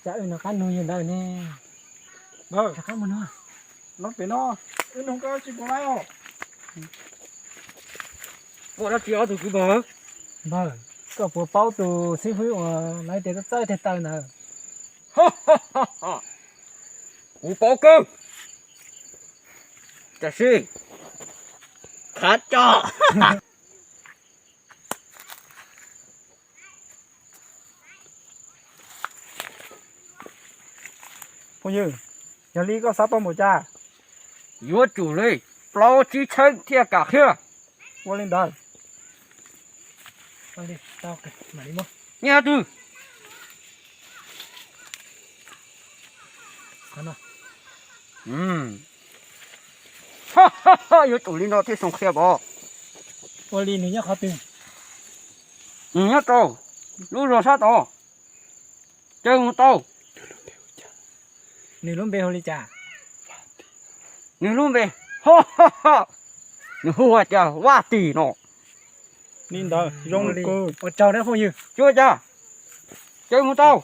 Cas wb nov qab nug yawg ntawd ne? Npawg, rov qab mus nug. Los pem no, wb nug koj tsis puas laib os. Muaj dab tsi ob tug kwv npawg? Npawg, koj puas paub tus xib hwb uas lawv tias txawj txawj teg taw ntawd? Kuv paub kawg, tiam sis khav coj. Phooj ywg, yog li koj xav tau npaum cas? Yuav tsum li plaub tsib txheeb thiaj kam qhia. Ua li ntawd. Nyiaj twg? Yuav tsum li no thiaj xoo qhia pom. Ua li nws nyob qhov twg? Nws nyob rau lub zos sab tod. Caw mus tau. Nws lub npe hu li cas? Nws lub npe, nws hu ua cas Vaj Tim no. Li ntawd zoo li ua tsaug na phooj ywg. Tsuas cas, caw mus tau.